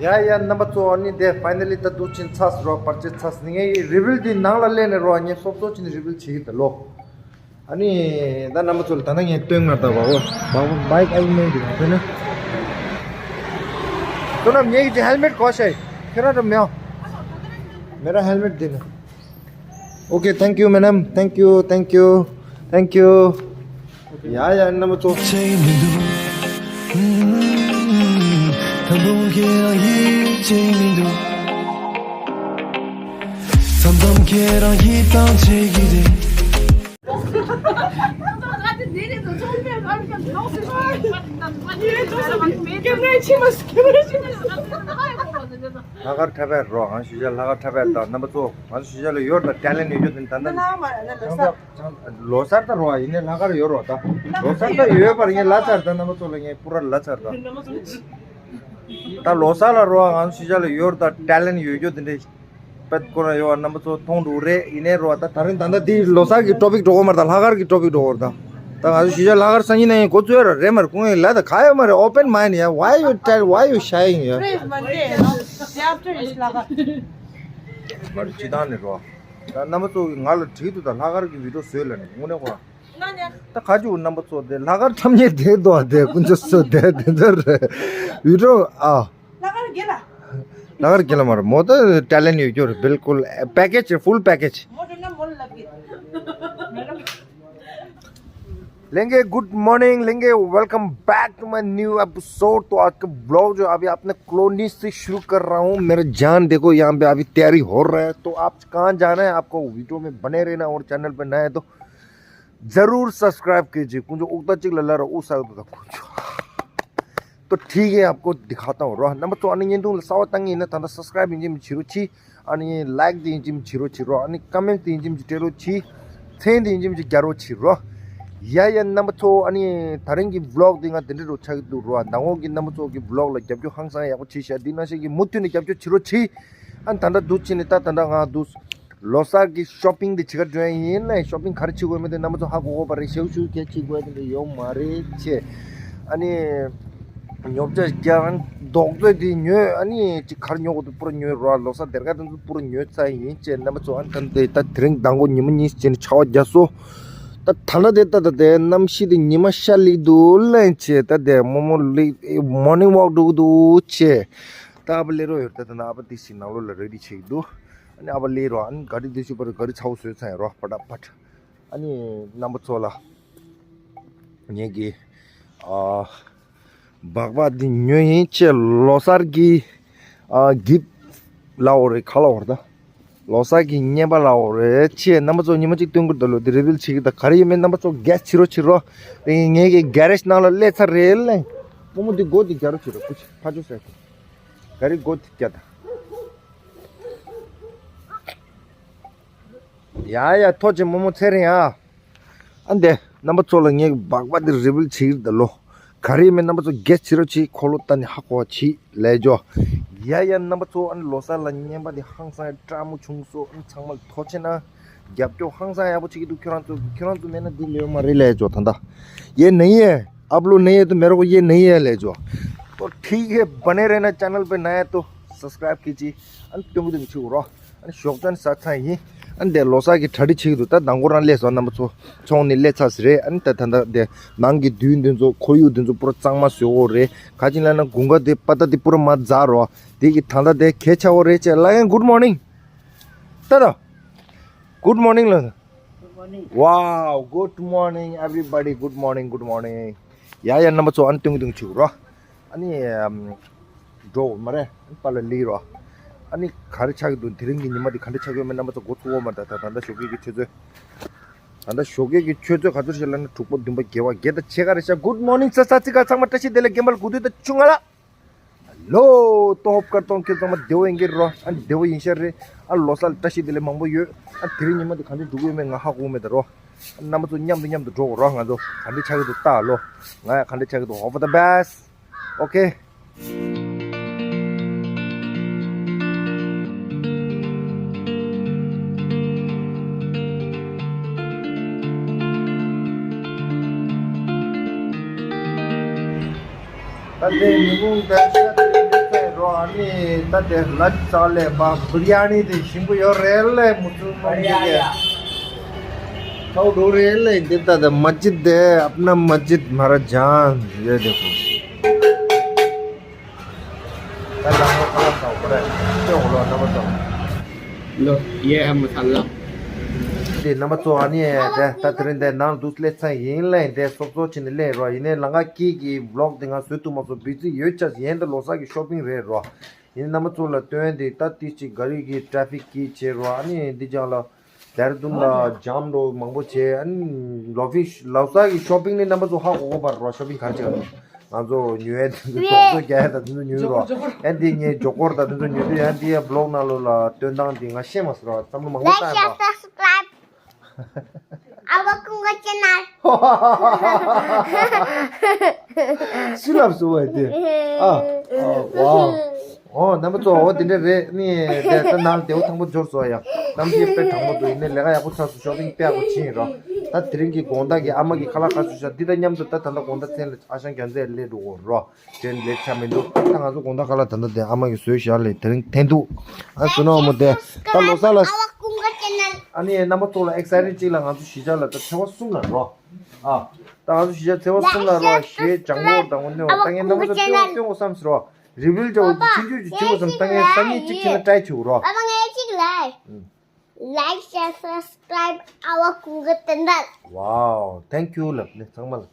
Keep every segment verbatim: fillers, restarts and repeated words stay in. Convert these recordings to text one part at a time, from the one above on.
ཡ་ཡ། རྣམ་པ་ཚོ། ཨ་ནི་དེ་ཕའི་ནལ་ལི་ད་འདུག་ཕྱིན་ཚར་རོ། པར་ཆས་ཚར། ངའི་རི་བིལ་དེ་ནང་ལ་སླེབས་ནས་རོ། ངས་སོབ་སོབ་ཕྱིན་རི་བིལ་བྱེད་ཀྱི་ད་ལོ། ཨ་ནི་ད་རྣམ་པ་ཚོ་ལ་ད་ནང་ངས་སྟོན་ང་ད་བ་བ་བ་བ་བའི་ཨ་ཡིན་མིན་དེ་ཁོ་ན། ཁྱོད་རང་ངའི་གི་ཧེལ་མེད་གོ་ཤེས། ཁྱོད་རང་ར་མེའོ། མེ་ར་ཧེལ་མེད་དེ་ནི། Okay, thank you, madam. Thank you, thank you, thank you. ཡ་ཡ། རྣམ་པ་ཚོ། ད་དུང་ཁྱེད་རང་ཡིད་ཆེས་མི་འདུག་མཚམས་མཚམས་ཁྱེད་རང་ཡིད་ཐང་ཆད་ཀྱི་རེད། ལྷག་དཀར་འཁྲབ་པའི་རོགས་ཨང་། ཞུ་བྱ་ལྷག་དཀར་འཁྲབ་པའི་དང་རྣམ་པ་ཚོ། ང་ཚོ་ཞུ་བྱ་ལ་ཡོད་ར་ཊེ་ལེན་ཊི་ཡོད་རྒྱུ་དེ་ད་ལྟ། ལོ་གསར་ད་རོགས་ཡིན་ནའི་ལྷག་དཀར་ཡོད་རོགས་ད། ལོ་གསར་ད་ཡོད་པར་ངས་ལབ་ཚར་ད། རྣམ་པ་ཚོ་ལ་ངས་པུ་ར་ལབ་ཚར་ད། ད་ལོ་གསར་ལ་རོགས་ང་ཚོ་ཞུ་བྱ་ལ་ཡོད་ར་ད། ཊེ་ལེན་ཊི་ཡོད་རྒྱུ་དེ་འདྲའི་པད་ཀོ་ར་ཡོད་པ་རྣམ་པ་ཚོ་མཐོང་འགྲོ་རེད། ཡིན་ནའི་རོགས་ད། ད་རིང་ད་ལྟ་འདི་ལོ་གསར་གི་ཊོ་པིག་འགྲོ་གོ་མ་རེད་ད། ལྷག་དཀར་གི་ཊོ་པིག་འགྲོ་གོ་རེད་ད། ད་ང་ཚོ་ཞུ་བྱ་ལྷག་དཀར་སང་ཉིན་ནས་འགོ་བཙུགས་ཡ་ར་རེད་མ་རེད། ཁོང་ངས་ལབ་ད་ག་ཡོད་མ་རེད། Open mind, yeah, why you tell, why you shying, yeah? Today is Monday, you know. Day after is ལྷག་དཀར། མ་རེད། སྤྱི་བཏང་ནས་རོགས་ད་རྣམ་པ་ཚོ་གིས་ང་ལ་དྲིས་འདུག་ད་ལྷག་དཀར་གི་བི་ཌི་ཡོ་བཟོས་ལབ་ནས། དངོས་གནས་ཁོ་ད་ག་ཅུ་རྣམ་པ་ཚོ་དེ་ལྷག་དཀར་འཁྲབ་མཁན་དེ་འདུག་ཨ། དེ་དཀོན་མཆོག་གསུམ་དེ་དེ་ཚོ་རེད། བི་ཌི་ཡོ་ཨ། ལྷག་དཀར་རྒན་ལ། ལྷག་དཀར་རྒན་ལ་མ་རེད། མོ་ད་ཊེ་ལེན་ཊི་ཡོད་རྒྱུ་རེད། བིལ་ཀུལ་པེ་ཀེ་ཇི་རེད། ཕུལ་པེ་ཀེ་ཇི། མོ་འགྲོ་ན་མོ་ལ་ལབ་གི། ལྷན་རྒྱས། good morning, लहंगे, welcome back to my new episode। तो आज का ब्लॉग जो अभी आपने क्लोनी से शुरू कर रहा हूँ। मेरा जान देखो यहाँ पे अभी तैयारी हो रहा है, तो आप कहाँ जाना है आपको वीडियो में बने रहना, और चैनल पे नए हैं तो ज़रूर सब्सक्राइब कीजिए। कुछ उगता चिक लला रहा उस तो कुछ। तो ठीक है, आपको दिखाता हूँ རོ། རྣམ་པ་ཚོ། ཨ་ནི་བརྙན་ཐུང་ལ་གསར་པ་བཏང་གི་ཡིན་ན་ད་ལྟ་སབ་སི་ཀ་རེབ་ཡིན་གཅིག་མིན་གཅིག་བྱེད་རོགས་གྱིས། ཨ་ནི་ལའིག་དེ་ཡིན་གཅིག་མིན་གཅིག་བྱེད་རོགས་བྱེད་རོགས། ཨ་ནི་ཀོ་མེན་ཊི་དེ་ཡིན་གཅིག་མིན་གཅིག་རྒྱག་རོགས་བྱེད་རོགས། མཚན་དེ་ཡིན་གཅིག་མིན་གཅིག་རྒྱག་རོགས་བྱེད་རོགས། ཡ་ཡ། རྣམ་པ་ཚོ། ཨ་ནི་ད་རིང་གི་བི་ལོག་དེ་ང་དེ་འདྲ་རུ་ཆགས་ཀྱི་འདུག་རོ། མདང་དགོང་གི་རྣམ་པ་ཚོ་གི་བི་ལོག་ལ་རྒྱབ་སྐྱོར་ཧང་སང་ཡག་པོ་བྱས་ཤག་དེ་ནང་བཞིན་གྱི་མུ་མཐུད་ནས་རྒྱབ་སྐྱོར་བྱེད་རོགས་གྱིས། ཨ་ནི་ད་ལྟ་འདུག་བྱས་ནས་ད་ད་ལྟ་ང་འདུག་ལོ་གསར་གྱི་ཤོ་པིང་དེ་བྱེད་ག་འགྲོ་ཡ་ཡིན་ལ། ཤོ་པིང་ག་རེ་བྱེད་དགོས་མིན་དེ་རྣམ་པ་ཚོ་ཧ་གོ་གོ་བ་རེད། ཞེའུ་ཞེའུ་གས་བྱེད་དགོས་དེ་འདྲ་ཡོད་མ་རེད་ཅེས། ཨ་ནི་ཉོ་ཆ་རྒྱག་རྡོག་རྫོས་དེ་ཉོས། ཨ་ནི་ཅིག་ག་རེ་ཉོ་དགོས་དེ་པུ་ར་ཉོས་རོ། ལོ་གསར་སྡེར་ཁ་དེ་ཚོ་པུ་ར་ཉོས་ཚར་ཡིན་ཅེས། རྣམ་པ་ཚོ། ཨ་ནི་ད་དེ་ད་དེ་རིང་མདང་དགོང་ཉི་མ་གཉིས་ཅན་ཆར་པ་རྒྱག་སོང་། ད་ད་ལྟ་དེ་ད་ད་དེ་གནམ་གཤིས་དེ་ཉི་མ་ཤར་ལེ་འདུག་ལན་ཅེས། ད་དེ་རྨོ་མོ་ལི་མོར་ནིང་ཝོག་འགྲོ་གི་འདུག་ཅེས། ད་ཨ་ཕ་སླེབས་རོགས་ཡོད། ད་ད་ན་ཨ་ཕ་དེ་ཞིག་ནང་ལོགས་ལ་རེ་ཌི་བྱེད་ཀྱི་འདུག་ཨ་ནི་ཨ་ཕ་སླེབས་རོགས། ཨ་ནི་ག་རི་དེ་ཚོ་པར་ག་རི་ཚ་བོ་བཟོས་ཚར་ཡིན་རོགས། པ་ཏ་པ་ཏ། ཨ་ནི་རྣམ་པ་ཚོ་ལ་ངེད་ཀྱི་ཨ་སྦག་སྦག་འདི་ཉོས་ཡིན་ཅེས། ལོ་གསར་གྱི་ཨ་གིབ་ལའོ་རེད། ག་ལའོ་རེད་ད། ལོ་གསར་གྱི་རྔན་པ་ལའོ་རེད་ཅེས། རྣམ་པ་ཚོ་ཉི་མ་གཅིག་སྟོན་གྱི་འདུག་ལོ། འདི་རེ་བིལ་བྱེད་ཀྱི་ད། ག་རེ་ཡིན་མིན་རྣམ་པ་ཚོ་གེ་སི་བྱེད་རོགས་བྱེད་རོགས། ངེད་ཀྱི་གེ་རེཇ་ནང་ལ་སླེབས་ཚར་རེད་ལེ། རྨོ་མོ་འདི་སྒོ་འདི་རྒྱག་རོགས་བྱེད་རོགས། ཀུ་ཅི་ཕ་ཆོས་ཟེར། ག་རེ་སྒོ་འདི་རྒྱག་ད། ཡ་ཡ། ཐོག་ཅིག་རྨོ་མོ་ཚེ་རིང་ཨ། ཨ་འདི་རྣམ་པ་ཚོ་ལ་ངས་སྦག་སྦག་འདི་རེ་བིལ་བྱེད་ཀྱི་ད་ལོ། ག་རེ་ཡིན་མིན་རྣམ་པ་ཚོ་གེ་སི་བྱེད་རོགས་བྱེད། འཁོར་ལོ་བཏང་ནས་ཧ་གོ་བ་བྱེད་ལས་ཇོ། ཡ་ཡ། རྣམ་པ་ཚོ། ཨ་ནི་ལོ་གསར་ལ་རྔན་པ་འདི་ཧང་སང་ཡ་སྤྲ་མོ་བྱུང་སོང་། ཨ་ནི་ཚང་མ་ལ་ཐུགས་རྗེ་ཆེ་གནང་། རྒྱབ་སྐྱོར་ཧང་སང་ཡག་པོ་བྱེད་ཀྱི་འདུག་ཁྱོད་རང་ཚོ། ཁྱོད་རང་ཚོ་མེད་ན་འདི་ལོས་མ་རེད་ལས་ཇོ། ད་ད་ये नहीं है, आप लोग नहीं है तो मेरे को ये नहीं है ले जो। तो ठीक है, बने रहना चैनल पे। नया तो सब्सक्राइब कीजिए। ཨ་ནི་སྟོན་གྱི་འདུག་ཆུ་རོ། ཨ་ནི་ཞོགས་ཇ་ཟ་ཚར་ཡིན། ཨ་ནི་དེ་ལོ་གསར་གྱི་གྲ་སྒྲིག་བྱེད་ཀྱི་འདུག་ད་མདང་དགོང་རང་སླེབས་སོང་། རྣམ་པ་ཚོ་ཚོང་ནི་སླེབས་ཚར་ཟིན་རེད། ཨ་ནི་ད་ད་ད་དེ་ནང་གི་མདུན་འདི་ཚོ་ཁོར་ཡུག་འདི་ཚོ་པུ་ར་གཙང་མ་བཟོ་དགོས་རེད། ག་ཅི་ལབ་ན་དགུན་ཁ་དེ་པ་ཏ་དེ་པུ་ར་མར་འཛག་རོ། དེ་གི་ད་ད་དེ་གད་ཆག་གོ་རེད་ཅེས་ལབ་ཡིན། Good morning ད་ད། Good morning ལ། Wow, good morning everybody, good morning, good morning. ཡ་ཡ། རྣམ་པ་ཚོ། ཨ་ནི་སྟོན་གྱི་འདུག་ཆུ་རོ། ཨ་ནི་ཨམ་འགྲོ་མ་རེད། ཨ་ནི་པཱ་ལགས་སླེབས་རོ། ཨ་ནི་ག་རེ་ཆགས་ཀྱི་འདུག་དེ་རིང་གི་ཉི་མ་འདི་ག་འདྲ་ཆགས་ཀྱི་ཡོད་མེད་རྣམ་པ་ཚོ་མགོ་ཚོས་ཡོད་མ་རེད། ད་ད་ད་ལྟ་ཞོགས་ཀས་ཀྱི་ཆུ་ཚོད། ད་ལྟ་ཞོགས་ཀས་ཀྱི་ཆུ་ཚོད་ག་ཚོད་རེད་ལབ་ན་དྲུག་པ་བདུན་པ་བརྒྱད་པ་བརྒྱད་དང་ཕྱེད་ཀ་རེད་ཤག Good morning ཚ་ཚ་ཚིག་ག་ཚང་མ་བཀྲ་ཤིས་བདེ་ལེགས། རྒན་པ་ལ་དགུ་བདུན་དང་བཅུ་ལྔ་ལ། ལོ་ཏོ་ཧོབ་ཀར་གཏོང་ཁྱེད་ཚང་མ་བདེ་བོ་ཡིན་གྱི་རོ། ཨ་བདེ་བོ་ཡིན་ཤག་རེད། ཨ་ལོ་གསར་བཀྲ་ཤིས་བདེ་ལེགས་མང་པོ་ཡོད། ཨ་དེ་རིང་ཉི་མ་འདི་ག་འདྲ་འགྲོ་གི་ཡོད་མེད་ང་ཧ་གོ་མེད་ད་རོ། རྣམ་པ་ཚོ་མཉམ་དུ་མཉམ་དུ་འགྲོ་དགོས་རོ། ང་ཚོ་ག་འདྲ་ཆགས་ཀྱི་འདུག་ལྟ་ལོ། ང་ཡང་ག་འདྲ་ཆགས་ཀྱི་འདུག Hope for the best. Okay. ད་ལྟའི་ཉིན་གུང་དང་ཤར་དུས་ཡོད་ཚད་རོ། ཨ་ནི་ད་དེ་ལ་ཙ་ལེ་བ་བི་རི་ཡ་ནི་དེ་ཞིམ་པོ་ཡོད་རེད་ལེ། མུ་སུལ་མན་གྱི་ཁའུ་འགྲོ་རེད་ལེ། འདི་ད་དེ་མ་ཇི་དེ་ཨབ་ན་མ་ཇི་མ་ར་ཇན་ཡོད་དེ་ཁོ། ད་ལ་ཁ་ལ་ཁ་འོ་རེད་ཅོ་ལོ་ན་མ་ཏོ། ལོ་ཡེ་ཧ་མ་ས་ལ། དེ་རྣམ་པ་ཚོ་ཨ་ནི་དེ་ད་དེ་རིང་དེ་ནང་དུ་སླེབས་ཚར་ཡིན་ལེ། དེ་སོབ་སོབ་ཕྱིན་ནས་སླེབས་རོགས་ཡིན་ནའི་ལང་ཀ་སྐྱིད་ཀྱི་བི་ལོག་དེ་ང་བཟོས་ཐུབ་མ་སོང་བི་ཛི་ཡོད་ཆ་ཡན་དེ་ལོ་གསར་གྱི་ཤོ་པིང་རེད་རོགས། ཡིན་རྣམ་པ་ཚོ་ལ་སྟོན་དེ་ད་ཏི་ཅི་ག་རི་གི་ཏྲ་ཕིག་གི་བྱེད་རོགས། ཨ་ནི་འདི་ཅང་ལ་ལྡེར་རྡུན་ལ་ཇམ་རོ་མང་པོ་བྱེད། ཨ་ནི་ལོ་ཕི་ལོ་གསར་གྱི་ཤོ་པིང་ནི་རྣམ་པ་ཚོ་ཧ་གོ་གོ་བར་རོགས། ཤོ་པིང་ག་རེ་བྱེད་ག་ང་ཚོ་ཉོ་ཡ་དེ་ཚོ་ཇོ་ཀོར་རྒྱག་ཡ་དང་དེ་ཚོ་ཉོས་རོགས། ཨ་འདི་ངའི་ཇོ་ཀོར་དང་དེ་ཚོ་ཉོས་དུས་ཨ་འདི་ཡ་བི་ལོག་ནང་ལོགས་ལ་སྟོན་སྟངས་དེ་ང་ཤེས་མ་སོང་རོགས། བསམ་བློ་མང་པོ་བཏང་ཡ་རོགས། Our Conga channel. སུ་ལབ་སོང་བ་དེ། ཨ། ཨ། ཝའོ། ཨོ་རྣམ་པ་ཚོ་འོ་དེ་འདྲ་རེད། ནི་དེ་ད་ནང་དེའུ་ཐང་པོ་འབྱོར་སོང་ཡ། གཏམ་བཤད་དཔེ་དྲང་པོ་འདུག་ཡིན་ནའི་ལས་ཀ་ཡག་པོ་ཚར་སོང་། ཤོ་པིང་དཔེ་ཡག་པོ་ཕྱིན་རོགས། ད་དེ་རིང་གི་དགོང་དག་གི་ཨ་མ་གི་ཁ་ལག་ཁ་སུ་ཤ་འདི་དང་མཉམ་དུ་ད་ད་ལྟ་དགོང་དག་མཚན་ལ་ཨ་ཞང་རྒྱ་མཚན་སླེབས་འགྲོ་གོ་རོགས། དྲན་ལེགས་ཆ་མི་འདུག་ད་ང་ཚོ་དགོང་དག་ཁ་ལག་ད་ལྟ་དེ་ཨ་མ་གིས་བཟོས་བཞག་ལས་དེ་རིང་འཐེན་འདུག་ཨ་བཟོས་ན་འོ་མོ་དེ་ད་ལོ་གསར་ལ། Our Conga channel. ཨ་ནི་རྣམ་པ་ཚོ་ལ་ཨེག་སའི་ཊེཌ་ཅིག་ལ་ང་ཚོ་གཞིས་ཆགས་ལ་ད་ཚེས་པ་གསུམ་ལ་རོ། ཨ། ད་ང་ཚོ་གཞིས་ཆགས་ཚེས་པ་གསུམ་ལ་རོ་གཞས་ལྗང་གུ་དང་ངོ་ནས་ད་ངས་རྣམ་པ་ཚོ་སྟོན་སྟོན་དགོས་བསམ་ཟེར་རོ། རི་བིལ་བྱ་བ་ཆུང་ཆུང་ཅིག་བྱེད་དགོས་བསམ། ད་ངས་སང་ཉིན་གཅིག་བྱས་ན་ཊྲའི་བྱེད་དགོས་རོ། Like, share, subscribe our Conga channel. Wow, thank you ལབ་ནས་ཚང་མ་ལ།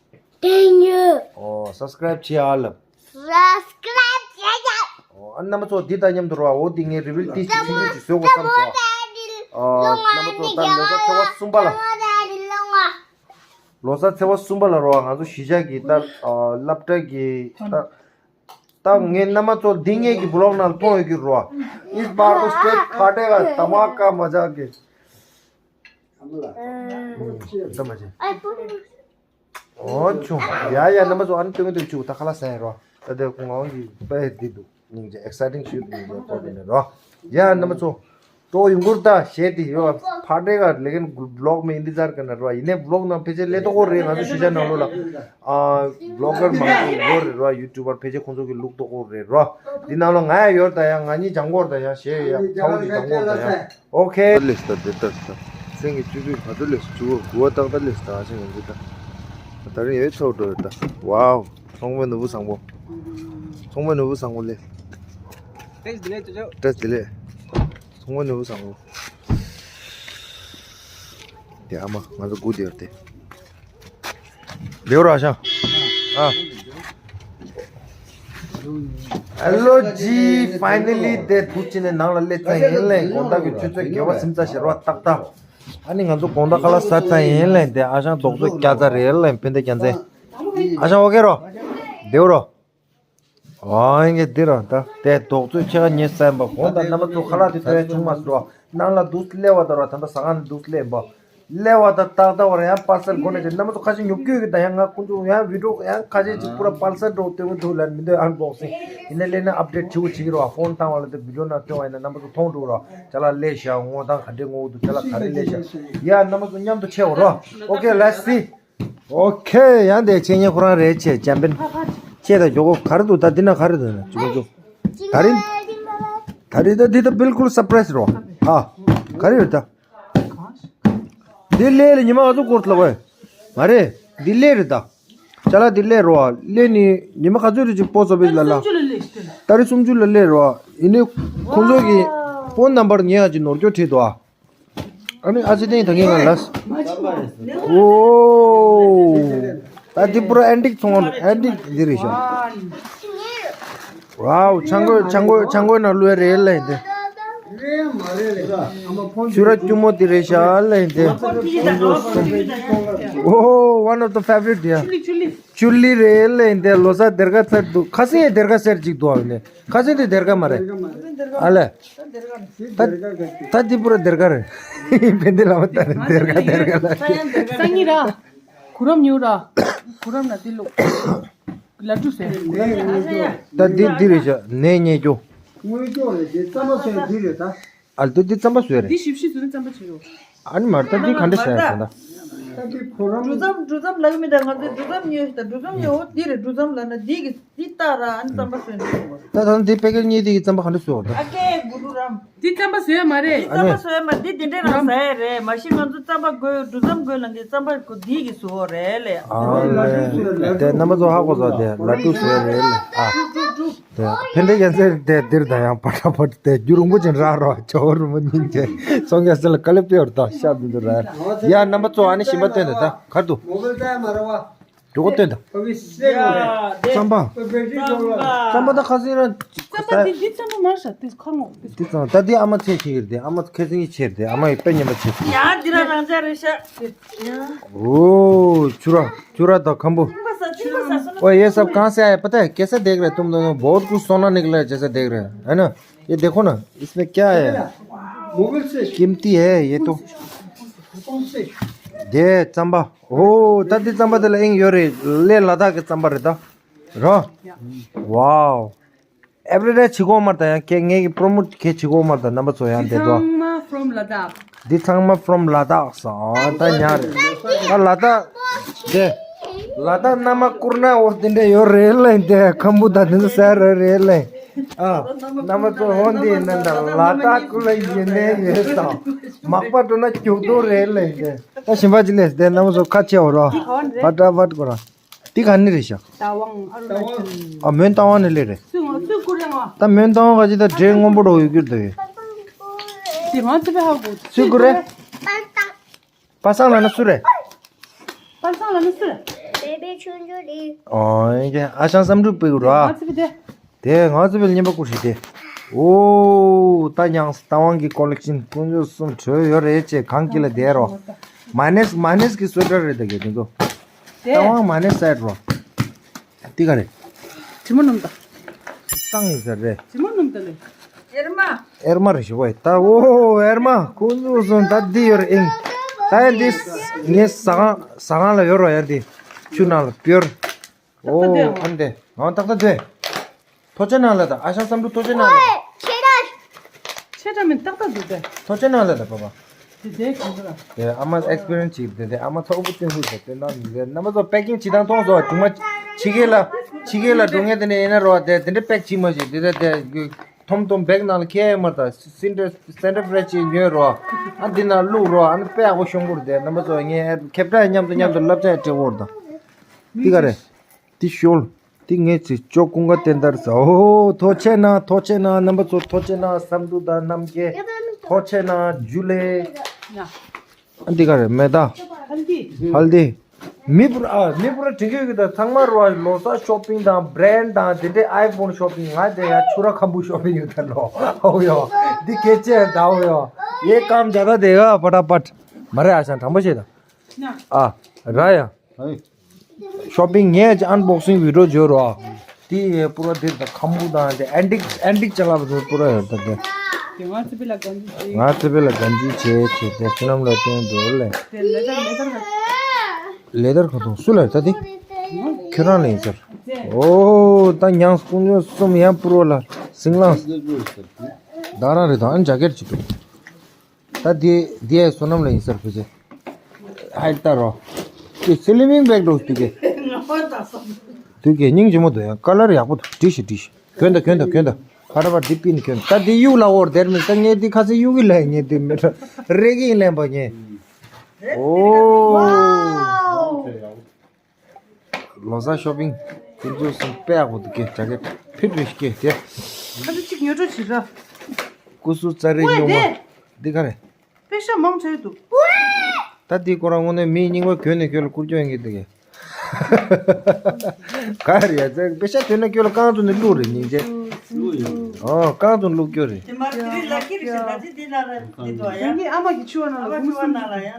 Thank you. ཨོ་སབ་སི་ཀྲའིབ་བྱེད་ཨ་ལབ། Subscribe བྱེད་ཨ། ཨོ་ཨ་རྣམ་པ་ཚོ་འདི་དང་མཉམ་དུ་རོ། འོ་འདི་ངས་རི་བིལ་ཏི་ཆུང་ཆུང་ཅིག་བཟོ་དགོས་བསམ་སོང་། ཨོ་རྣམ་པ་ཚོ་ད་ལོ་གསར་ཚེས་པ་གསུམ་པ་ལ། ལོ་གསར་ཚེས་པ་གསུམ་པ་ལ་རོ། ང་ཚོ་གཞིས་ཆགས་ཀྱི་ད་ཨ་སློབ་གྲྭ་གི་ད། ད་ངས་རྣམ་པ་ཚོ་འདི་ངེད་ཀྱི་བི་ལོག་ནང་མཐོང་ཡོད་ཀྱི་རོ། Is Bardo State Phatega Dhamaka Maja གི། ད་མ་བྱེད། ཨོ་ཆུང་། ཡ་ཡ་རྣམ་པ་ཚོ་ཨ་ནི་སྟོན་གི་འདུག་ཆུ་ད་ཁ་ལག་ཟ་ཡ་རོ། ད་དེ་ཁོང་ངོ་གི་དཔེ་འདི་འདུག་སྙིང་རྗེ་ཨེག་སའི་ཊིང་ཤུད་སྙིང་རྗེ་ཁོ་དེ་ནས་རོ། ཡ་རྣམ་པ་ཚོ། ཏོ་ཡུང་གུར་ད་ཞེས་དེ་ཡོད། ཕ་ཏྲེ་ག་ལེ་གན་བི་ལོག་མེ་ཨིན་དི་ཛར་ཀ་ན་རོ། ཡིན་ནའི་བི་ལོག་ནང་ཕལ་ཆེར་སླེབས་ཏོ་གོ་རེད། ང་ཚོ་གཞིས་ཆགས་ནང་ལོགས་ལ་ཨ་བི་ལོག་གར་མང་པོ་ཡོད་རེད་རོ། ཡུ་ཊུབ་པར་ཕལ་ཆེར་ཁོང་ཚོ་གི་ལུག་ཏོ་གོ་རེད་རོ། འདི་ནང་ལོགས་ང་ཡང་ཡོད་ད་ཡང་ང་གཉིས་ལྗང་གོར་ད་ཡང་ཞེས་ཡང་ཚ་བོ་གི་ལྗང་གོར་ད་ཡང་། ཨོ་ཁེ། ད་ལེས་ད་དེ་ལྟར་ད་སེང་གི་ཆུ་ཚོད་ག་ཚོད་ལེས་ཆུ་བོ་དགུ་བ་ཏག་ཏག་ལེས་ད་ཨ་ཆེ་ང་ཚོ་ད་ད་རིང་ཡོད་ཚོགས་འགྲོ་ད། ཝའོ། ཚོང་པའི་ནོར་བུ་བཟང་པོ། ཚོང་པའི་ནོར་བུ་བཟང་པོ་ལེ། ཏྲེས་དེ་ལེ་ཅོ་ཅོ། ཏྲེས་དེ་ལེ། ཚོང་པའི་ནོར་བུ་བཟང་པོ། དེ་ཨ་མ་ང་ཚོ་སྒུག་དེ་ཡོད་དེ། ལེའུ་ར་ཤང་། ཨ། ཧེ་ལོ་ཇི། ཕའི་ནལ་ལི་དེ་ཐུག་ཅི་ནས་ནང་ལ་སླེབས་ཚར་ཡིན་ལེ། དགོང་དག་གི་ཆུ་ཚོད་བརྒྱད་པ་ཟིན་ཚར་ཤག་རོ་ཏག་ཏག་ཨ་ནི་ང་ཚོ་དགོང་དག་ཁ་ལག་ཟ་ཚར་ཡིན་ལེ། དེ་ཨ་ཞང་རྡོག་ཚོད་བརྒྱ་ཚར་རེད་ལེ། ཕན་བདེ་རྒྱལ་མཚན། ཨ་ཞང་ཨོ་ཁེ་རོ། ལེའུ་རོ། ཨ་ཡིན་གྱི་འདི་ར་ད་དེ་རྡོག་ཚོད་ཁྱེད་ཀ་ཉེ་སེམས་པ་གོང་དང་རྣམ་པ་ཚོ་ཁ་ལག་དེ་ཐོན་བྱུང་མ་སོང་། ནང་ལ་འདུག་སླེབས་པ་དང་ར་ད་ལྟ་ཟ་ཁང་ནས་འདུག་སླེབས་པ། སླེབས་པ་དང་ཏག་ཏག་བར་ཡང་པར་སལ་སྒོ་ནས་ཅིག་རྣམ་པ་ཚོ་ཁ་ཤས་ཉོབ་ཀྱི་ཡོད་ཀྱི། ད་ཡང་ང་ཁོང་ཚོ་ཡང་བི་ཌིའོ་ཡང་ཁ་ཤས་ཅིག་པུ་ར་པར་སལ་འགྲོ་སྟོན་གི་འདུག་ལ་མི་འདོད་ཨན་བོག་སིང་ཡིན་ན་སླེབས་ན་ཨབ་ཌེཊ་བྱེད་དགོས་བྱེད་ཀྱི་རོགས། ཕོན་བཏང་བ་ལ་དེ་བི་ཌིའོ་ནང་སྟོན་བ་ཡིན་ན་རྣམ་པ་ཚོ་མཐོང་འགྲོ་རོགས། ཅ་ལག་སླེབས་ཤག་ངོ་ཐང་ག་འདྲས་ངོ་འདུག་ཅ་ལག་ག་རེ་སླེབས་ཤག་ཡ་རྣམ་པ་ཚོ་མཉམ་དུ་ཆེ་བ་རོགས། ཨོ་ཁེ་ལེཊ་སི། ཨོ་ཁེ། ཡང་དེ་ཆེ་ཉེ་ཁོ་རང་རེད་ཆེ་ཅམ་པན། ཆེ་ད་མགྱོགས་གོ་ག་རེ་འདུག་ད་འདི་ན་ག་རེ་འདུག་ན་ཅི་གོ་ཅོ། ད་རིང་། ད་རིང་ད་འདི་ད་བིལ་ཀུལ་སར་པ་རའི་སི་རོ། ཨ། ག་རེ་ཡོད་ད། འདི་ལས་ལ་ཉི་མ་ག་ཚོད་སྐོར་ལ་བས། མ་རེད། འདི་ལས་རེད་ད། ཅ་ལག་འདི་ལས་རོ། ལས་ནི་ཉི་མ་ག་ཚོད་རེད་ཅིག་སྤོ་ཚོ་བས་ལ་ལ། ད་རིང་སུམ་ཅུ་ལ་སླེབས་རོ། ཡིན་ནི་ཁོང་ཚོ་གི་ཕོན་ནམ་བར་ངས་ཡང་ཅིག་ནོར་སྐྱོ་བྲིས་འདུག་ཨ། ཨ་ནི་ཨ་ཅེ་ཏེང་ད་ངས་ང་ལ། ཨོ། ད་འདི་པུ་ར་ཨན་ཏིག་ཚོང་ཨན་ཏིག་འདི་རེད་ཤག་ཝའོ། ཆང་གོས་ཆང་གོས་ཆང་གོས་ནང་བླུགས་རེད་ལ་འདི། ཆུ་ར་སྐྱུར་མོ་འདི་རེད་ཤག་ལ་འདི། ཨོ། One of the favorite ཡ། ཆུ་ལི་རེད་ལེ་འདི་ལོ་གསར་སྡེར་ཁ་ཚར་འདུག་ཁ་སང་ཡང་སྡེར་ཁ་ཟེར་ཅིག་འདུག་ཨ་ནི། ཁ་སང་དེ་སྡེར་ཁ་མ་རེད། ཨ་ལེ། ད་ད་འདི་པུ་ར་སྡེར་ཁ་རེད། བན་དེ་ལ་མ་ལྟ་རེད་སྡེར་ཁ་སྡེར་ཁ་ལ། སང་ཉིན་ར། གུ་རམ་ཉུ་ར། གུ་རམ་ན་དེ་ལོ། ལ་ཀྲུ་སེ། ད་འདི་འདི་རེད་ཤག་ནས་ཉེ་སྐྱོ། དངོས་སྐྱོ་རེད་དེ་རྩམ་པ་ཚོས་འདི་རེད་ད། ཨ་ལ་དེ་འདི་རྩམ་པ་བཟོས་རེད། འདི་ཞིབ་ཞིབ་བཟོས་ན་རྩམ་པ་བྱེད་རོགས། ཨ་ནི་མར་ད་འདི་ག་འདྲ་བྱས་ཡོད་ད། ད་འདི་ཁོ་རང་འབྲུ་རྩམ་འབྲུ་རྩམ་ལབ་ཀྱི་མི་འདུག་ང་ཚོས་འབྲུ་རྩམ་ཉོས་ཤིག་ད་འབྲུ་རྩམ་ཉོ་འོ་འདི་རེད། འབྲུ་རྩམ་ལབ་ན་འདི་གི་འདི་བཏགས་ར་ཨ་ནི་རྩམ་པ་བཟོས་འདུག་ད་ད་འདི་པེ་ཀེཊ་གཉིས་དེ་གི་རྩམ་པ་ག་འདྲ་བཟོས་བ་ད། ཨ་ཀའི་གུ་ཏུ་རམ། འདི་རྩམ་པ་བཟོས་ཡ་མ་རེད། འདི་རྩམ་པ་བཟོས་ཡ་མ་འདི་འདི་འདྲའི་རང་ཟ་ཡ་རེད། མ་གཞི་ང་ཚོ་རྩམ་པ་དགོས་འབྲུ་རྩམ་དགོས་ལབ་མཁན་རྩམ་པ་དགོས་འདི་གི་བཟོ་བ་རེད་ལེ། ཨ་ལེ། དེ་རྣམ་པ་ཚོ་ཧ་གོ་སོང་། དེ་ལ་ཏུ་བཟོས་རེད་ལེ། ཨ། དེ་ཕན་བདེ་རྒྱལ་མཚན་དེ་འདིར་དང་ཡང་པ་ཏྲ་པ་ཏྲ་དེ་རྒྱུ་རིང་པོ་ཅན་རག་རོགས་ཇོ་བོ་རིན་པོ་ཉིན་ཅན་སོང་རྒྱལ་སྲས་ལ་དཀའ་ལས་ཕེབས་ར་དང་ཤ་འདི་ཚོ་ར། ཡ་རྣམ་པ་ཚོ་ཨ་ནི་ཞིམ་པ་སྟོན་དང་ད་གར་འདུག་མོ་བལ་ཏ་མ་ར་བ། འགྲོ་གོ་སྟོན་དང་། ཡ་དེ་རྩམ་པ། རྩམ་པ་ད་ཁ་སང་ར། རྩམ་པ་དེ་འདི་རྩམ་པ་མ་རེད་ཤག་དེ་ཁ་ངོ་དེ། འདི་རྩམ་ད་འདི་ཨ་མ་ཚེ་ཤེས་ཀྱི་རེད། དེ་ཨ་མ་ཁ་སང་གི་ཆེར་དེ་ཨ་མ་ཡི་དཔེ་ཉན་པ་ཆེ། ཡ་འདི་ར་རང་ཅག་རེད་ཤག་ཨོ་ཆུ་ར་ཆུ་ར་དང་ཁམ་བུ། ཨོ་ཡེ་སབ་གང་ཟེར་ཡ་पता है कैसा देख रहे तुम दोनों? बहुत कुछ सोना निकला है जैसा देख रहे हैं, है ना? ये देखो ना, इसमें क्या है? मोबाइल से। कीमती है ये तो। कौन से? དེ་རྩམ་པ། ཨོ་ད་འདི་རྩམ་པ་དེ་ལ་ཨིན་ཡོད་རེད། ལས་ལ་དྭགས་ཀྱི་རྩམ་པ་རེད་ད། རོ། ཝའོ། Everyday བྱེད་གོ་མ་ད་ཡང་ཁྱེད་ངེད་ཀྱི་པྲོ་མོཊ་ཁྱེད་བྱེད་གོ་མ་ད་རྣམ་པ་ཚོ་ཡང་དེ་ཚོ། ཚང་མ་from ལ་དྭགས། འདི་ཚང་མ་from ལ་དྭགས་སོ། ཨ་ད་ཉར་རེད། ད་ལ་དྭགས་དེ། ལ་དྭགས་མནའ་མ་བསྐུར་ན་འོ་དེ་འདྲ་ཡོད་རེད་ལེ། དེ་ཁམ་བུ་ད་དེ་ཚོ་ཟ་རེད་རེད་ལེ། ཨ། རྣམ་པ་ཚོ་འོ་འདི་ནང་ད་ལ་དྭགས་ཀུ་ལ་ཡིན་ནས་ཡོད་དང་། མག་པ་འགྲོ་ན་རྒྱུག་དོ་རེད་ལེ། དེ་ད་ཞིམ་པ་ཅིག་ལས་དེ་རྣམ་པ་ཚོ་ཁ་ཆེ་འོ་རོ། བ་ཏྲ་བ་ཏྲ་གོ་ར། འདི་ག་ནས་རེད་ཤག་རྟ་དབང་ཨ་རུ་ན་ཅལ། ཨ་མོན་རྟ་དབང་ནས་སླེབས་རེད། སུས་ངོ་སུས་བསྐུར་རེད་ངོ། ད་མོན་རྟ་དབང་ག་ཅི་ད་འདྲེ་སྔོན་པོ་འགྲོ་ཡོད་རྒྱུ་རེད་ད། དེ་ང་ཚོ་པའི་ཧ་གོ། སུས་བསྐུར་རེད། པ་སངས་ལབ་ན་སུ་རེད། པ་སངས་ལབ་ན་སུ་རེད། ཨོ་ཡ་ཨ་ཞང་བསམ་འགྲུབ་པའི་རོ། ང་ཚོ་པའི་དེ། དེ་ང་ཚོ་བའི་བརྙན་པ་བསྐུར་ཞིག་དེ། ཨོ་ད་ཡང་རྟ་དབང་གི་ཀོ་ལེག་ཤན་དཀོན་མཆོག་གསུམ་བྲོས་ཡོད་རེད་ཅེས་གང་གི་ལ་བསྡད་རོ། མ་ནེས་མ་ནེས་ཀྱི་སོ་ཊར་རེད་ད་གས་དེ་ཚོ། དེ། རྟ་དབང་མ་ནེས་སའེ་ཌི་རོ། འདི་ག་རེད། དྲི་མ་སྣུམ་དང་། སང་ཡིན་ས་རེད། དྲི་མ་སྣུམ་དང་ལེ། ཨེར་མ། ཨེར་མ་རེད་ཞུ་བ་ཡིན་ད། ཨོ་ཨེར་མ་ཁོང་ཚོ་སོང་ད་འདི་ཡོད་རེད་ཨིན། ད་ཡ་འདི་ངའི་ཟ་ཁང་ཟ་ཁང་ལ་ཡོད་རོ་ཡ་འདི། ཆུ་ནང་ལ་སྤྱོར། ཏག་ཏག་ཨོ་དེ་ཨ་འདི་ང་ཏག་ཏག་དེ། ཐོ་ཅེ་ནང་ལ་ད་ཨ་ཞང་བསམ་འགྲུབ་ཐོ་ཅེ་ནང་ལ་ད། ཆེ་དྲགས་མིན་ཏག་ཏག་འདུག་སྟེ། ཐོ་ཅེ་ནང་ལ་ད་པ་པ། དེ་དེ་གང་ག་ར། དེ་ཨ་མ་ཨེགས་པི་རི་ཡན་སི་བྱེད་དེ་དེ་ཨ་མ་ཚོགས་པོ་བསྟན་ཧུར་དེ་དེ་ནང་ནས་རྣམ་པ་ཚོ་པེ་ཀིང་བྱེད་སྟངས་མཐོང་སོང་བ་ཅུང་མ། ཕྱི་རྒྱལ་ལ་ཕྱི་རྒྱལ་ལ་འགྲོ་མཁན་དེ་ནས་ཡིན་ན་རོ་དེ་དེ་འདྲ་པེག་བྱེད་མ་བྱེད་དེ་དེ་དེ་ཐོམ་ཐོམ་བེག་ནང་ལ་ཁྱེར་ཡོད་མ་ད་སེན་ཏྲ་སེན་ཏྲ་ཕ་རེ་ཤི་ཅིག་ཉོས་རོ། ཨ་འདི་ནང་བླུགས་རོ་ཨ་ནི་དཔེ་ཡག་པོ་ཤོང་གི་རེད་དེ་རྣམ་པ་ཚོ་ངས་ཁེབ་ཏྲ་མཉམ་དུ་མཉམ་དུ་བསླབ་བྱ་སྤྲད་འོར་ད། འདི་ག་རེད། འདི་ཤོལ། འདི་ངའི་ཚེ་ཅོ་ཀུན་དགའ་བསྟན་དར་ཟ། ཨོ་ཐོ་ཆེ་ན་ཐོ་ཆེ་ན་རྣམ་པ་ཚོ་ཐོ་ཆེ་ན་བསམ་འགྲུབ་དང་རྣམ་རྒྱལ་ཐོ་ཆེ་ན་ཇུ་ལེ། ཨ་འདི་ག་རེད་མེ་ད། ཧལ་དི། མི་པུ་ར་ཨ་མི་པུ་ར་དྲི་གི་གི་ད་ཚང་མ་རོ་ལོ་གསར་ཤོ་པིང་དང་བྷ་རེན་ཌི་དང་དེ་འདྲའི་ཨའི་ཕོན་ཤོ་པིང་ང་དེ་ཡ་ཆུ་ར་ཁམ་བུ་ཤོ་པིང་ཡོད་ད་ལོ། ཨོ་ཡོ། འདི་སྐད་ཆ་ད་ཨོ་ཡོ། ཡེ་ཀམ་ཇ་ད་དེ་ག་པ་ཏྲ་པ་ཏྲ། མ་རེད་ཨ་ཞང་དྲང་པོ་བཤད་ད། ཨ་ར་ཡ། ཤོ་པིང་ངས་ཀྱི་ཨན་བོག་སིང་བི་ཌི་ཡོ་བརྗོད་རོགས། དེ་ཡི་པུ་ར་དེ་དང་ཁམ་བུ་དང་དེ་ཨན་ཏིག་ཨན་ཏིག་ཅ་ལག་དེ་པུ་ར་ཡོད་ད་དེ། དེ་ང་ཚེ་བི་ལ་གང་ཅི་བྱེད། ང་ཚེ་བི་ལ་གང་ཅི་བྱེད་བྱེད་དེ་བསོད་ནམས་ལ་བརྟེན་འགྲོ་ལེ། དེ་ལེ་དར་ལེ་དར་ག་ལེ་དར་ག་དུང་སུ་ལ་ད་དེ། ཁྱོད་རང་ལ་ཡིན་ཟེར། ཨོ་ད་ཉང་སྐུ་ཉོ་གསུམ་ཡང་པུ་ར་ལ་སིང་ལང་། ད་རང་རེད་དང་ཨན་ཇ་ཀེ་ཊི་ཅིག་འདུག་ད་དེ་དེ་ཡ་བསོད་ནམས་ལ་ཡིན་ཟེར་ཕུ་ཚེ། ཧའི་ལྟ་རོ། དེ་སི་ལི་མིང་བེག་འགྲོ་དུས་ཀྱི། དུས་ཀྱི་སྙིང་རྗེ་མོ་འདུག་ཡང་ཀ་ལར་ཡག་པོ་འདུག་འགྲིག་ཤི་འགྲིག་ཤི། གྱོན་ད་གྱོན་ད་གྱོན་ད། ཕ་ར་པ་འདི་པིན་གྱོན་ད་དེ་གཡུག་ལ་འོར་དེར་མི་ད་ངས་དེ་ཁ་སེ་གཡུག་གི་ལ་ངས་དེ་མི་རེ་གི་ལེན་པ་ངས། ཨོ། ལོ་གསར་ཤོ་པིང་། ཁོང་ཚོ་སུ་དཔེ་ཡག་པོ་འདུག་གེ་ཇ་ཀེ་ཊི་ཕིཊ་རེ་ཤི་གེ་དེ། ཁ་ཚ་གཅིག་ཉོ་སྤྲོ་བྱེད་ར། ཀུ་སུ་ཙ་རེ་ཉོ་མ། འདི་ག་རེ། པེ་ཤ་མང་ཆེ་འདུག་ད་འདི་ཁོ་རང་དངོས་གནས་མིའི་རྙིང་པ་གྱོན་ནས་གྱོན་ལ་བཀུར་སྐྱོན་ཡིན་གི་འདུག་གེ་ག་རེ་ཡ་ཙེ་པེ་ཤ་གྱོན་ན་གྱོན་ལ་རྐང་བཙུགས་ནས་བླུགས་རེད་སྙིང་རྗེ། ཨོ་རྐང་བཙུགས་བླུགས་སྐྱོ་རེད། དེ་མ་དེ་རིང་ལ་ཁྱི་རེ་ཤ་ད་ཅི་འདི་ན་ར་འདི་དོ་ཡ། ཡང་གི་ཨ་མ་གི་ཆུ་བ་ན་ཨ་ལ་མ་ཆུ་བ་ན་ལ་ཡ།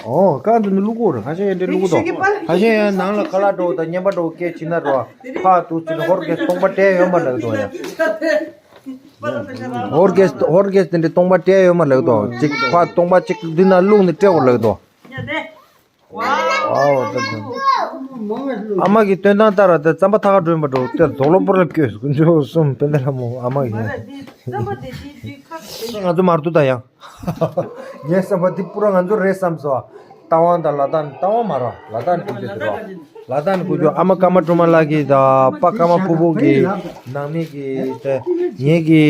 ཨོ་རྐང་དུ་ནི་བླུག་གོ་རེད། ཁ་ཤས་ཡང་འདྲེ་བླུག་གོ་དོ། ཁ་ཤས་ཡང་ནང་ལ་ཁ་ལག་འགྲོ་དང་ཉན་པ་འགྲོ་སྐད་ཕྱིན་ན་རོ། ཕ་དུ་ཚུན་ཧོར་གེ་སྟོང་པ་སྤྲད་ཡོད་མ་ལགས་དོ་ཡ། ཧོར་གེ་ཧོར་གེ་དེ་འདྲེ་སྟོང་པ་སྤྲད་ཡོད་མ་ལགས་དོ། ཅིག་ཕ་སྟོང་པ་ཅིག་འདི་ན་བླུག་ནི་སྤྲད་གོ་ལགས་དོ། ཨོ་ད་ད། ཨ་མ་གི་སྟོན་སྟངས་ལྟར་ད་རྩམ་པ་ཐག་སྒྲོན་པ་འགྲོ་དེ་རྡོ་ལོ་པོར་ལ་བསྐྱོད་སུ་འཇོག་གསུམ་དཔེ་འདྲ་ལ་མོ་ཨ་མ་གི། ང་ཚོ་མར་དུ་ད་ཡང་། ངས་བསམ་པ་འདི་པུ་ར་ང་ཚོ་རེད་བསམ་སོ། རྟ་དབང་དང་ལ་དྭགས་ནས། རྟ་དབང་མ་རེད། ལ་དྭགས་ནས་བསྐུར་རྒྱུ་དེ་རེད། ལ་དྭགས་ནས་བསྐུར་རྒྱུ། ཨ་མ་ཀརྨ་སྒྲོལ་མ་ལགས་ཀྱི་དང་པ་ཀརྨ་ཕུར་བུ་གི་ནང་མི་གི་དེ་ངེད་ཀྱི་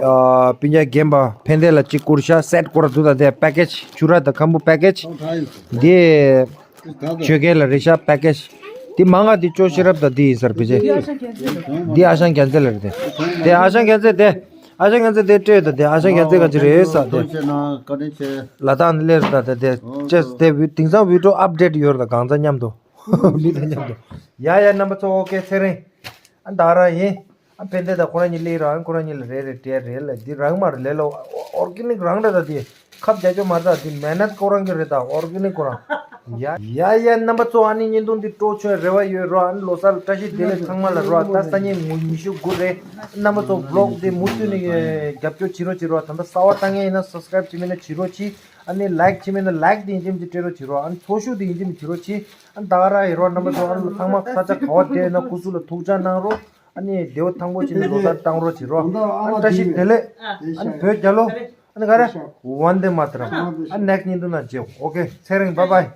ཨ་སྤུན་ཀྱག་རྒན་པ་ཕན་བདེ་ལ་གཅིག་བསྐུར་ཤག་སེཊ་སྐོར་དུ་དང་དེ་པེ་ཀེཇ་ཆུ་ར་དང་ཁམ་བུ་པེ་ཀེཇ་དེ་ཆོས་རྒྱལ་ལ་རེད་ཤག་པེ་ཀེཇ་དེ་མང་ང་དེ་ཅོ་ཤེས་རབ་དང་དེ་ཡིན་ས་རེད། ཕལ་ཆེར་དེ་ཨ་ཞང་རྒྱལ་མཚན་ལ་རེད། དེ་དེ་ཨ་ཞང་རྒྱལ་མཚན་དེ། ཨ་ཞང་རྒྱལ་མཚན་དེ་སྤྲད་དང་དེ། ཨ་ཞང་རྒྱལ་མཚན་ག་ཅི་རེད་ཟེར་དེ། ཐུགས་རྗེ་གནང་། བཀའ་དྲིན་ཆེ། ལ་དྭགས་ནས་སླེབས་དང་དེ་དེ་ཅེས་དེ་བི་དེང་སང་བི་ཌི་ཡོ་ཨབ་ཌེཊ་ཡོད་རེད། ད་གང་ཚ་མཉམ་དུ་མི་དང་མཉམ་དུ། ཡ་ཡ་རྣམ་པ་ཚོ། ཨོ་ཀེ། ཚེ་རིང་། ཨ་ད་ར་ཡིན། ཨ་ཕན་བདེ་དང་ཁོ་རང་གཉིས་སླེབས་ར། ཨ་ཁོ་རང་གཉིས་ལ་རེ་རེ་སྤྲད་རེད་ལ། འདི་རང་མ་རེད་ལས་ལ། ཨོར་གེ་ནིག་རང་རེད། ད་དེ་ཁབ་རྒྱག་ཆོག་མ་རེད། ད་དེ་མེ་ནད་ཁོ་རང་གི་རེད། ད་ཨོར་གེ་ནིག་ཁོ་རང་། ཡ་ཡ་ཡ་རྣམ་པ་ཚོ། ཨ་ནི་བརྙན་ཐུང་འདི་སྤྲོ་ཆོག་རེ་བ་ཡོད་རོ། ཨ་ནི་ལོ་གསར་ལ་བཀྲ་ཤིས་བདེ་ལེགས་ཚང་མ་ལ་རོ། ད་སང་ཉིན་ཉི་ཤུ་དགུ་རེད། རྣམ་པ་ཚོ་བི་ལོག་འདི་མུ་མཐུད་ནས་རྒྱབ་སྐྱོར་བྱེད་རོགས་བྱེད་རོགས། ད་ལྟ་གསར་པ་ལྟ་མཁན་ཡིན་ན་སབ་སི་ཀ་རེབ་བྱེད་མེད་ན་བྱེད་རོགས་གྱིས། ཨ་ནི་ལའིག་བྱེད་མེད་ན་ལའིག་དེ་ཡིན་གཅིག་མིན་གཅིག་སྤྲད་རོགས་བྱེད་རོགས། ཨ་ནི་ཚོགས་ཞུགས་དེ་ཡིན་གཅིག་མིན་གཅིག་བྱེད་རོགས་གྱིས། ཨ་ནི་ད་ག་རང་ཡིན་རོགས། རྣམ་པ་ཚོ་ཨ་ནི་ཚང་མ་ས་ཆ་ག་བ་བསྡད་ཡོད་ན་སྐུ་གཟུགས་ལ་ཐུགས་ཅག་གནང་རོགས། ཨ་ནི་བདེ་པོ་ཐང་པོ་བྱས་ནས་ལོ་གསར་བཏང་རོགས་བྱེད་རོགས། ཨ་ནི་བཀྲ་ཤིས་བདེ་ལེགས། ཨ་ནི་བོད་རྒྱལ་ལོ། ཨ་ནི་ག་རེ། ཝན་དེ་མ་ཏ་རམ། ཨ་ནི་ནེག་སི་ཊི་བརྙན་ཐུང་ནང་མཇལ། ཨོ་ཀེ། ཚེ་རིང་། བྷའི་བྷའི།